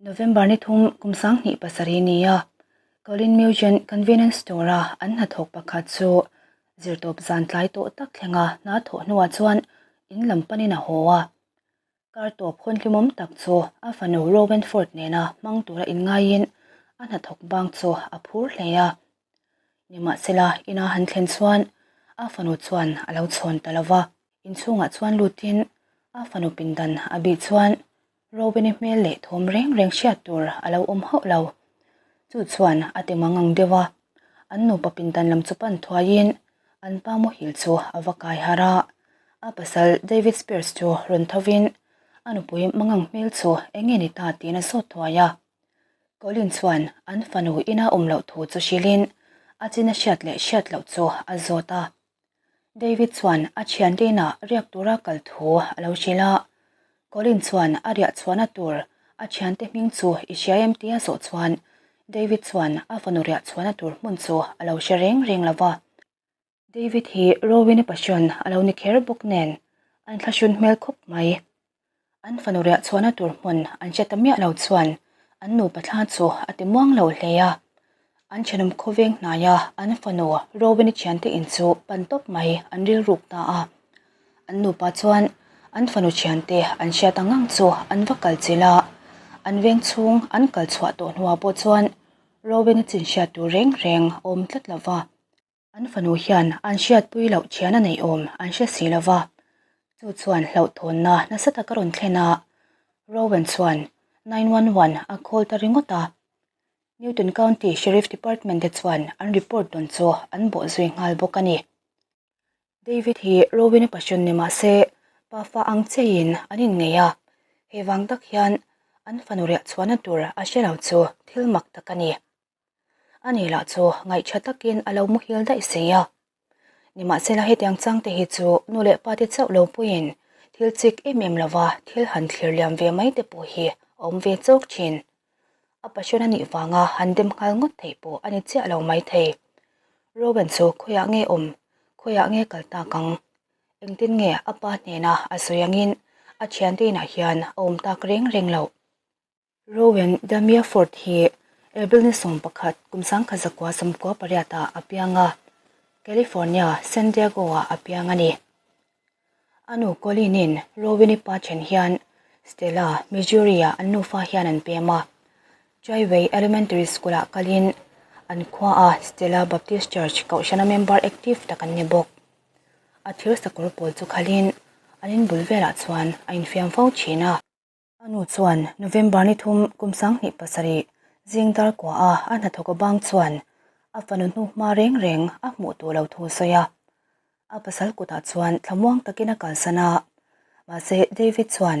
November ni thum kum 2007 nia Colin Mugen Convenience Store-a an hnathawk pakhat chu zirtawp zan tlai tawh tak thlenga hna thawh hnuah chuan in lam panin a haw a. Kar tawp hun hlimawm tak chu a fanu Rowan Ford nena hmang tura inngaiin a hnathawk bang chu a phur hle a. Nimahsela, ina han thlen chuan a fanu chuan a lo chhawn ta lo va. Inchhungah chuan lutin a fanu pindan a bih chuan Robin-i hmel leh thawm reng reng hriat tur a lo awm hauh lo. Chu chuan a ti mangang deuh a, an nupa pindan lam chu pan thuaiin an pa muhil chu a va kai harh a. A pasal David Spears chu rawn thovin a nupui mangang hmel chu eng nge ni ta tiin a zawt thuai a. Colin chuan an fanu ina awm loh thu chu hrilhin a chin a hriat leh hriat loh chu a zawt a. David chuan a thiante inah riak tura kal thu a lo hrilh a, Colin chuan a riah chhuahna tur a thiante hming chu i hria em tia zawh chuan David chuan a fanu riah chhuahna tur hmun chu a lo hre reng reng lo va. David hi Rowena passion a lo ni kher bawk nen a inthlahrun hmel khawp mai. An fanu riah chhuahna tur hmun an hre ta miah lo chuan an nupa thla chu a ti muang lo hle a. An thenawm khawveng hnaia an fanu Rowena thiante in chu pan tawp mai an rilruk ta a. An nupa chuan an fanu thiante an hriat ang ang chu an va kal chilh a, an veng chhung an kal chhuah tawh hnuah pawh chuan Rowena chin hriat tur reng reng a awm tlat lo va. An fanu hian an hriatpui loh thian a neih awm an hre si lo va, chu chuan hlauhthawnna nasa tak a rawn thlen a, Rowan chuan 911 a call ta ringawt a. Newton County Sheriff Department te chuan an report dawn chu an bawhzui nghal bawk a ni. David hi Rowan-a passion ni mah se pafa ang chiahin an innei a, hei vang tak hian an fanu riah chhuahna tur a hre lo chu thil mak tak a ni. Ani lah chu ngaihṭha takin a lo muhil daih si a. Nimahsela hetiang changte hi chu nu leh pa te chauh lo puiin thil chik em em lova thil han thlir liam ve mai te pawh hi a awm ve chawk thin. A passion a nih vanga han dem nghal ngawt theih pawh a ni chiah lo maithei. Rowan chu khawiah nge awm, khawiah nge kal tak ang? Engtin nge a pa hnena a sawi angin a thiante inah hian a awm tak reng reng loh? Rowan Damia Ford hi April ni 11 kum 1998 ah a piang a, California, San Diego ah a piang a ni. A nu Colleen-in Rowan-i pa then hian Stella, Missouri-ah an nufa hian an pem a. Triway Elementary School-ah kalin an khuaah Stella Baptist Church kohhrana member active tak an ni bawk. A thir sakawr pawl chu khalin an inbul velah chuan a infiam fo thin a. A nu chuan November ni thum kum 2007 zing dar kuaha a hnathawk a bang chuan a fanu hnu hma reng reng a hmuh tawh lo thu a sawi a. A pasal kutah chuan thlamuang takin a kalsan a. Mahse David chuan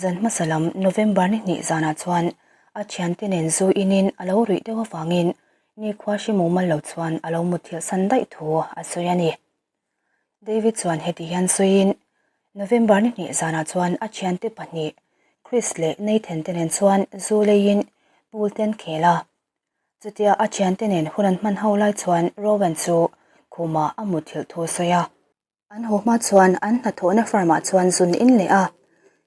zan hmasa lam November ni hnih zanah chuan a thiante nen zu inin a lo ruih deuh avangin nikhua hri mumal lo chuan a lo mutthilh san daih thu a sawi a ni. David chuan heti hian sawiin, November ni hnih zanah chuan a thiante pahnih Chris leh Nathan te nen chuan zu leiin pool te an khel a. Chutia a thiante nen hun an hman ho lai chuan Rowan chu khumah a mutthilh thu a sawi a. An haw hma chuan an hnathawhna farm ah chuan zun in leh a,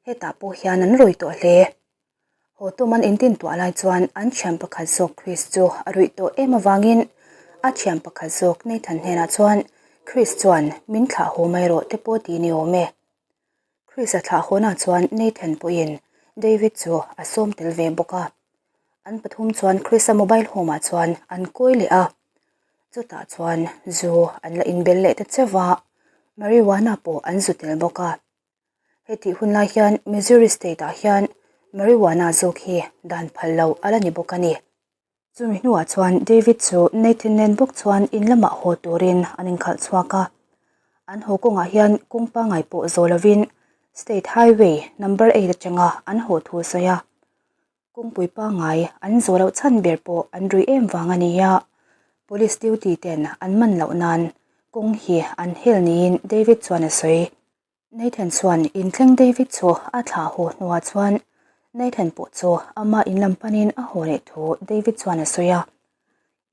hetah pawh hian an rui tawh hle. Haw tum an intin tuah lai chuan an thian pakhat zawk Chris chu a ruih tawh em avangin a thian pakhat zawk Nathan hnenah chuan Chris chuan min thlah haw mai rawh te pawh ti ni awm e. Chris a thlah hawnah chuan Nathan pawhin David chu a sawm tel ve bawk a. An pathum chuan Chris-a mobile home ah chuan an kawi leh a. Chutah chuan zu an la inbel leh ta cheuh va, marijuana pawh an zu tel bawk a. Hetih hun lai hian Missouri state ah hian marijuana zawk hi dan phal lo a la ni bawk a ni. Chumi hnuah chuan David chu Nathan nen bawk chuan in lamah haw turin an inkhalh chhuak a. An haw kawngah hian kawng pangngai pawh zawh lovin State Highway number 8 atanga an haw thu a sawi a. Kawngpui pangngai an zawh loh chhan ber pawh an rui em vang a ni a, Police duty ten an man loh nan kawng hi an hel niin David chuan a sawi. Nathan chuan inthleng David chu a thlah haw hnuah chuan Nathan pawh chu ama in lam panin a haw leh thu David chuan a sawi a.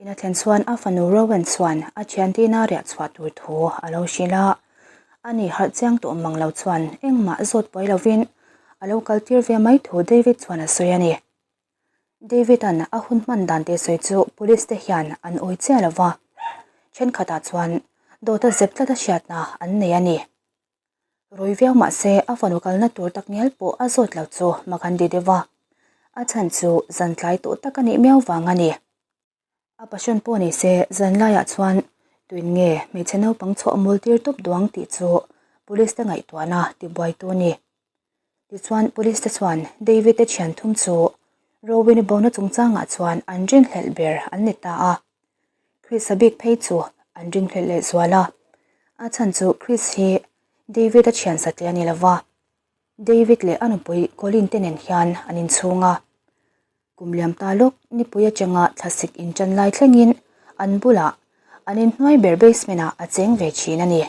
In a thlen chuan a fanu Rowan chuan a thiantina riah chhuah tur thu a lo hrilh a. Ani harh chiang tawh mang lo chuan engmah zawt buai lovin a lo kal tir ve mai thu David chuan a sawi a ni. David-a'n a hun hman dan te sawi chu police te hian an awi chiah lo va, thenkhatah chuan dawta zep tlata hriatna an nei a ni. Rui viau mah se a fanu kalna tur tak ngial pawh a zawt lo chu mak an ti deuh a, a chhan chu zan tlai tawh tak a nih miau vang a ni. A passion pawh ni se zan laiah chuan tuin nge hmeichhe naupang chhuah mul tir tawp duang tih chu police te ngaihtuahna tibuaitu a ni. Tichuan police te chuan David te thian thum chu Rowin-i bona chungchangah chuan an rinhlelh ber an ni ta a. Chris-a bik phei chu an ringhlelh leh zual a. A chhan chu Chris hi David-a thian satliah a ni lova, David leh a nupui Colin te nen hian an inchhung a. Kum liam ta lawk nipui atanga thlasik intan lai thlengin an bulah an inhnuai ber basement ah a cheng ve thin a ni.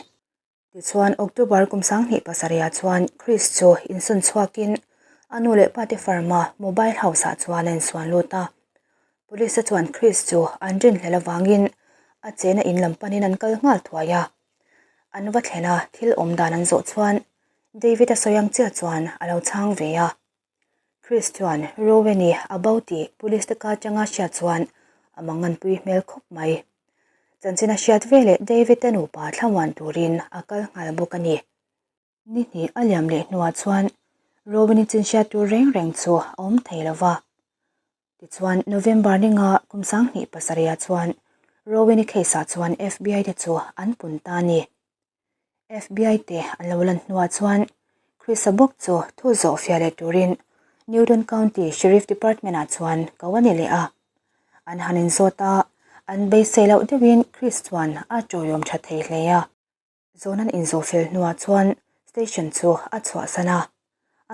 Tichuan October kum 2007 ah chuan Chris chu insawn chhuakin a nu leh pate farm a mobile house ah chuan a insuan lut a. Police te chuan Chris chu an rinhlelh avangin a chena in lam panin an kal nghal thuai a. An va thlen a thil awm dan an zawh chuan David a sawi ang chiah chuan a lo chhang ve a. Chris chuan Rowen-i a bo tih police te ka atanga hriat chuan a manganpui hmel khawp mai. Chanchin a hriat veleh David-a nupa thlamuan turin a kal nghal bawk a ni. Ni hnih a liam leh hnuah chuan Rowen-i chin hriat tur reng reng chu a awm thei lo va. Tichuan November ninga kum 2007 ah chuan Rowen-i case-ah chuan FBI te chu an pun ta a ni. FBI te an lo lan hnuah chuan Chris-a bawk chu thu zawh fiah leh turin Newton County Sheriff Department-ah chuan ko a ni leh a. An han inzawt a, an beisei loh deuhin Chris chuan a tawiawm tha thei hle a. Zawn an inzawh fel hnuah chuan station chu a chhuahsan a.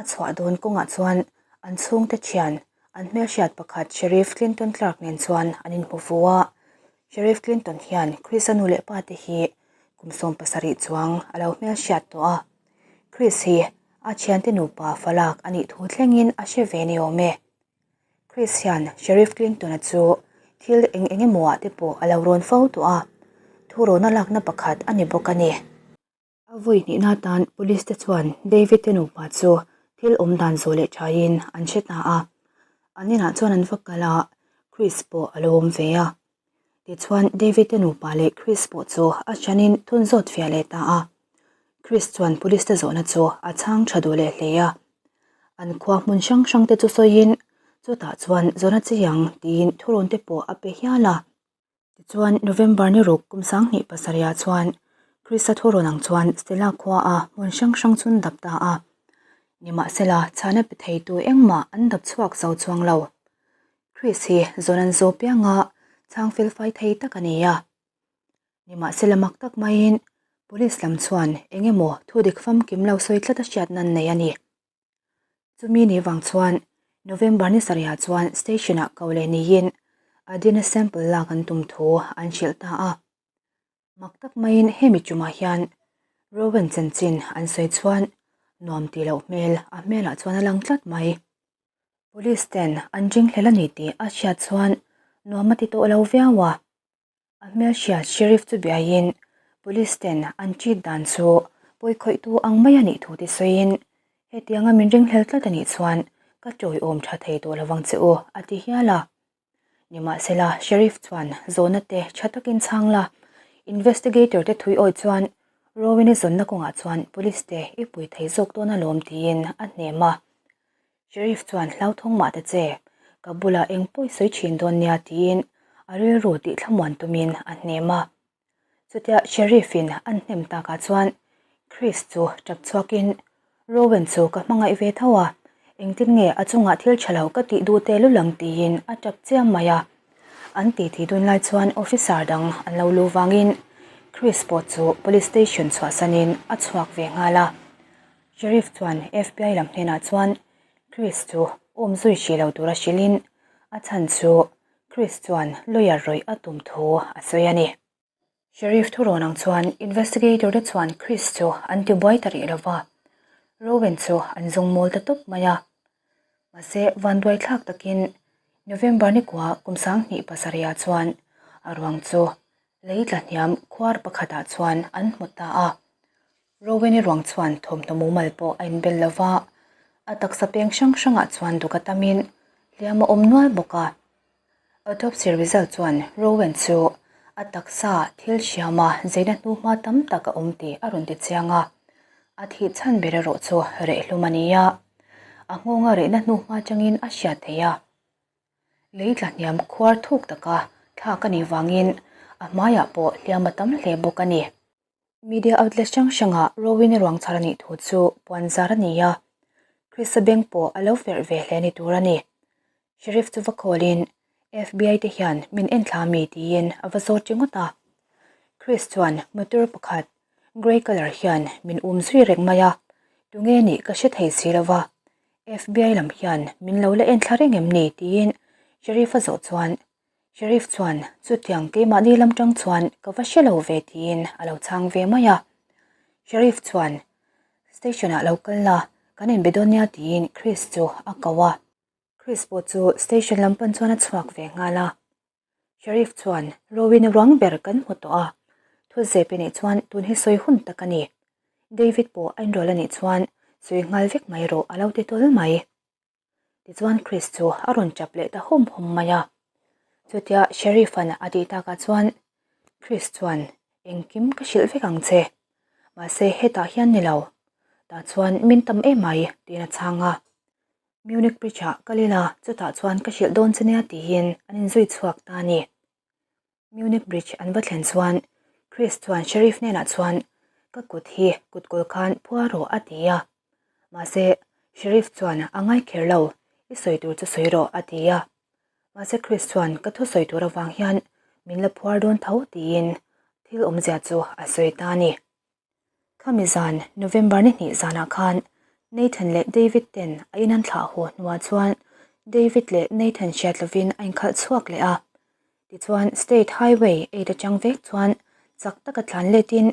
A chhuah dawn kawngah chuan an chhungte thian an hmelhriat pakhat Sheriff Clinton Clark nen chuan an inhmu fu a. Sheriff Clinton hian Chris-a nu leh pa te hi kum 70 chuang a lo hmelhriat tawh a. Chris hi a thiante nupa falak a nih thu thlengin a hre ve ni awm e. Chris hian Sheriff Clinton-a chu thil eng eng emaw ah te pawh a lo rawn fo tawh a, thurawna lakna pakhat a ni bawk a ni. A vawi hnihna atan police te chuan David te nupa chu thil awm dan zawh leh thaiin an hre ta a. An inah chuan an va kal a, Chris pawh a lo awm ve a. Tichuan David te nupa leh Chris pawh chu a hranin thun zawt fiah leh ta a. Chris chuan police te zawhna chu a chhang tha duh leh hle a. An khua hmun hrang hrang te chu sawiin chutah chuan zawhna chi ang tiin thurawn te pawh a pe hial a. Tichuan, November ni ruk kum 2007 ah chuan Krista thurawn ang chuan Stella khua a hmun hrang hrang chun dap ta a. Nimahsela, chhana pe theitu engmah an dap chhuak zo chuang lo. Chris hi zawn an zaw pianga chhang fel fai thei tak a ni a. Nimahsela mak tak maiin Police lam chuan eng emaw thu dik famkim lo sawi tlat a hriat nan nei a ni. Chumi ni vang chuan November ni sarihah chuan station-ah ko leh niin a DNA sample lak an tum thu an hrilh ta a. Mak tak maiin hemi tumah hian Rowan chanchin an sawi chuan nuam tih loh hmel a hmelah chuan a lang tlat mai. Police ten an ringhlel a ni tih a hriat chuan nuam a ti tawh lo viau a. A hmelhriat Sheriff chu biaiin Police ten an treat dan chu pawikhawihtu ang mai a nih thu ti sawiin, Hetianga min ringhlel tlat a nih chuan ka tawiawm tha thei tawh lovang che u, a ti hial a. Nimahsela, Sheriff chuan zawhna te tha takin chhang la, Investigator te thui awi chuan Rowan-i zawnna kawngah chuan Police te i pui thei zawk dawn alawm tiin a hnem a. Sheriff chuan hlauthawng mah ta che, ka bulah eng pawi sawi thin dawn nia tiin a rilru tih thlamuan tumin a hnem a. Chutia Sheriff in an hnem takah chuan Chris chu tap chhuakin Rowan chu ka hmangaih ve tho a, engtin nge a chungah thil tha lo ka tih duh te lul ang tiin a tap chiam mai a. An titi dun lai chuan officer dang an lo lu vangin Chris pawh chu police station chhuahsanin a chhuak ve nghal a. Sheriff chuan FBI lam hnenah chuan Chris chu awm zui hrih lo tura hrilhin a chhan chu Chris chuan lawyer rawih a tum thu a sawi a ni. Sheriff thurawn ang chuan investigator te chuan Chris chu an ti buai ta rih lova, Rowan chu an zawng mawl ta tawp mai a. Mahse vanduai thlak takin November ni kua kum 2007 ah chuan a ruang chu lei tla hniam khuar pakhatah chuan an hmu ta a. Rowen-i ruang chuan thawmhnaw mumal pawh a inbel lo va, a taksa peng hrang hrangah chuan duk a tamin hliam a awm nual bawk a. Autopsy result chuan Rowen chu a taksa thil hriama zeina hnuhma tam tak a awm tih a rawn ti chiang a, a thih chhan ber erawh chu rehhlum a ni a, a nghawnga rehna hnuhma atangin a hriat theih a. Lei tla hniam khuar thuk taka thlak a nih vangin a hmaiah pawh hliam a tam hle bawk a ni. Media outlet hrang hrangah Rowin-i ruang chhar a nih thu chu puan zar a ni a, Chris-a beng pawh a lo verh ve hle ni tur a ni. Sheriff chu va call-in FBI te hian min en thla mi tiin a va zawt ringawt a. Chris chuan motor pakhat grey colour hian min um zui reng mai a, tunge nih ka hre thei si lo va, FBI lam hian min lo la en thla reng em ni tiin Sheriff a zawh chuan Sheriff chuan chutiang keimahni lam tang chuan ka va hre lo ve tiin a lo chhang ve mai a. Sheriff chuan Station ah lo kal la, kan inbe dawn nia tiin Chris chu a ko a. Chris pawh chu station lam pan chuan a chhuak ve nghal a. Sheriff chuan Rowin ruang ber kan hmu tawh a, thu zep i neih chuan tun hi sawi hun tak a ni. David pawh a inrawl a nih chuan sawi nghal vek mai rawh a lo ti tawl mai. Tichuan Chris chu a rawn chap leh ta hum hum mai a. Chutia Sheriff-a'n a tih takah chuan Chris chuan engkim ka hrilh vek ang che. Mahse hetah hian ni lo. Tah chuan min tam em mai tiin a chhang a. Munich Bridge-ah kal ila chutah chuan ka hrilh dawn che nia tiin an inzui chhuak ta a ni. Munich Bridge an va thlen chuan Chris chuan Sheriff hnenah chuan ka kut hi kutkawl khan phua rawh a ti a. Mahse Sheriff chuan a ngai kher lo, i sawi tur chu sawi rawh a ti a. Mahse Chris chuan ka thu sawi tur avang hian min la phuar dawn tho tiin thil awmzia chu a sawi ta a ni. Khami zan, November ni hnih zanah khan Nathan leh David ten a in an thlah haw hnuah chuan David leh Nathan hriat lovin a inkhalh chhuak leh a. Tichuan State Highway 8 atang vek chuan chak taka tlan letin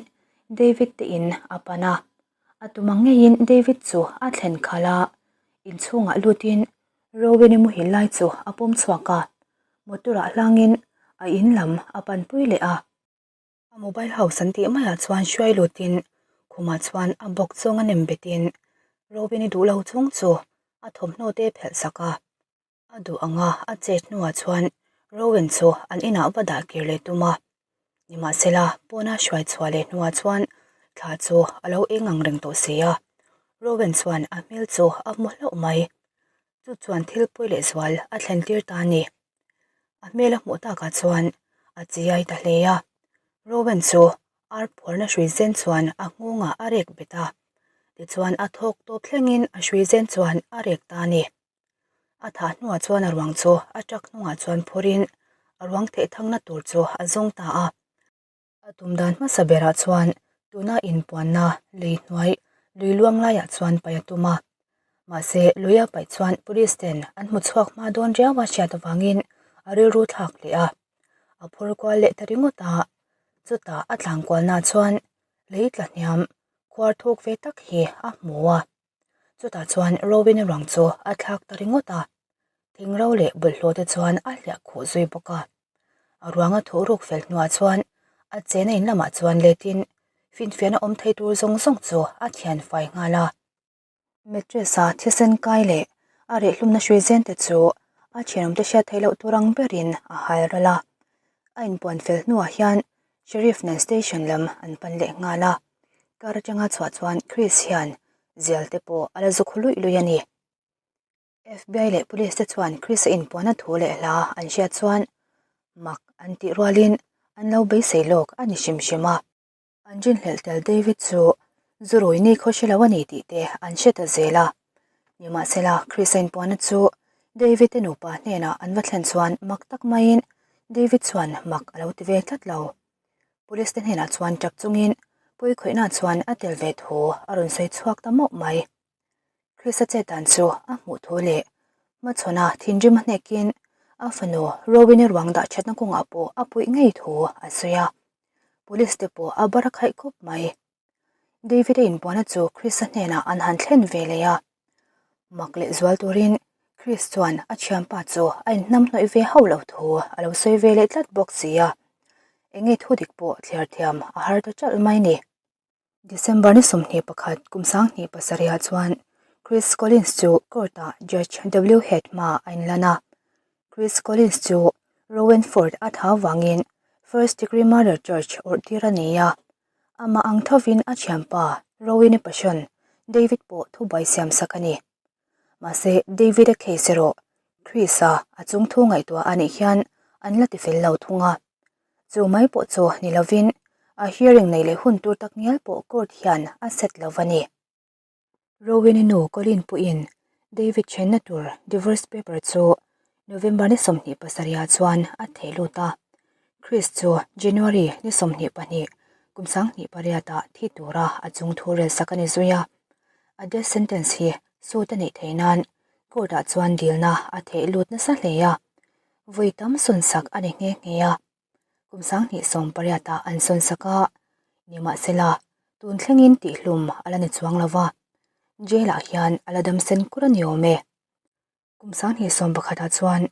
David te in a pan a. A tum ang ngeiin David chu a thlen khalh a, inchhungah lutin Rowen-i muhil lai chu a pawm chhuak a, motor ah hlangin a in lam a panpui leh a. A mobile house an tih maiah chuan hruai lutin khumah chuan a bawk zawng a nem betin Robin-i duh lo chung chu a thawmhnaw te phelh sak a, a duh anga a chet hnuah chuan Rowen chu an inah va dah kir leh tum a, nimahsela pawna hruai chhuah leh hnuah chuan thla chu a lo eng ang reng tawh si a, Rowen chuan a hmel chu a hmu hlauh mai, chu chuan thil pawi leh zual a thlen tir ta a ni. A hmel a hmuh takah chuan a chiai ta hle a, Rowan chu ar phuarna hrui zen chuan a nghawngah a rek bet a, tichuan a thawk tawp thlengin a hrui zen chuan a rek ta a ni. A thah hnuah chuan a ruang chu a truck hnungah chuan phurin a ruang theih thangna tur chu a zawng ta a. A tum dan hmasa berah chuan tuna inpuanna lei hnuai lui luang laiah chuan paih a tum a. Mahse, luia paih chuan police ten an hmu chhuak hma dawn riau a hriat avangin a rilru thlak leh a. A phur kual leh ta ringawt a, chutah a tlan kualnaah chuan lei tla hniam khuar thuk ve tak hi a hmu a. Chutah chuan Robin-a ruang chu a thlak ta ringawt a, thing ro leh bawlhhlawh te chuan a hliah khuh zui bawk a. A ruanga thuh ruk fel hnuah chuan a chena in lamah chuan letin finfiahna awm thei tur zawng zawng chu a thian fai nghal a. Mattress-a thisen kai leh a rehhlumna hrui zen te chu a thianawmte hriat theih loh tur ang berin a hal ral a. A inpuan fel hnuah hian Sheriff nen station lam an pan leh nghal a. Car atanga chhuah chuan Chris hian zial te pawh a la zu khu luih luih a ni. FBI leh police te chuan Chris-a inpuanna thu leh hla an hriat chuan mak an tih rualin an lo beisei lawk a ni hrim hrim a. An rinhlelh tel David chu zu rui ni khaw hre lo a ni tih te an hre ta zel a. Nimahsela, Chris-a inpuanna chu David te nupa hnenah an va thlen chuan mak tak maiin David chuan mak a lo ti ve tlat lo. Police te hnenah chuan tap chungin pawikhawihna chuan a tel ve thu a rawn sawi chhuak ta mauh mai. Krista chet dan chu a hmuh thu leh hmachhawn a thinrim a hnekin a fanu Rowin-i ruang dah thatna kawngah pawh a puih ngei thu a sawi a, Police te pawh a bar a khaih khawp mai. David-a inbuana chu Krista hnenah an han thlen ve leh a, mak leh zual turin Chris chuan a thianpa chu a inhnamhnawih ve hauh loh thu a lo sawi ve leh tlat bawk si a, enge thudik pawh thliar thiam a har ta ṭalh mai ni. December ni 21 kum 2007 chuan Chris Collins chu court-ah Judge W Head hmaah a inlan a. Chris Collins chu Rowan Ford a thau vangin first degree murder charge awrh tir a nei a. Amah ang thovin a thianpa Rowene Passion David pawh thubuai siam sak a ni. Mahse David-a case erawh Chris-a a chungthu ngaihtuah a nih hian an la tifel lo thung a. Chu mai pawh chu ni lovin a hearing nei leh hun tur tak ngial pawh court hian a set lo va ni. Rowena nu Colleen pawhin David thenna tur divorce paper chu November ni 27 ah chuan a theh lut a. Chris chu January ni 22 kum 2008 ah thi tura a chungthu rel sak a ni zui a. A death sentence hi suit a neih theih nan court ah chuan dilna a theh lut nasa hle a. Vawi tam sawn sak a ni nghe nghe a. Kum 2018 ah an sawn sak a, nimahsela tun thlengin tihhlum a la ni chuang lo va, jail ah hian a la dam sen kur a ni awm e. Kum 2011 ah chuan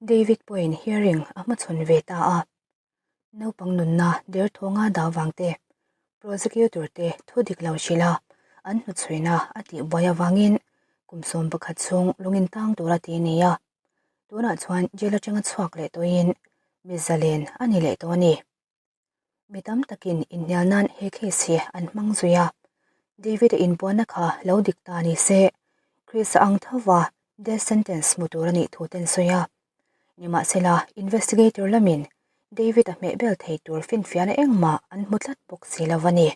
David pawhin hearing a hmachhawn ve ta a, naupang nunna derthawnga dah vang te, prosecutor te thu dik lo hrilh a, an hnuchhuina a tihbuai avangin kum 11 chhung lungin tang tura ti a ni a. Tunah chuan jail atanga chhuak leh tawhin mi zalen a ni leh tawh a ni. Mi tam takin inhnial nan he case hi an hmang zui a. David-a inbuanna kha lo dik ta ni se, Chris-a ang thova death sentence hmu tur a nih thu te an sawi a. Nimahsela, investigator lamin David-a hmehbel thei tur finfiahna engmah an hmu tlat bawk si lo a ni.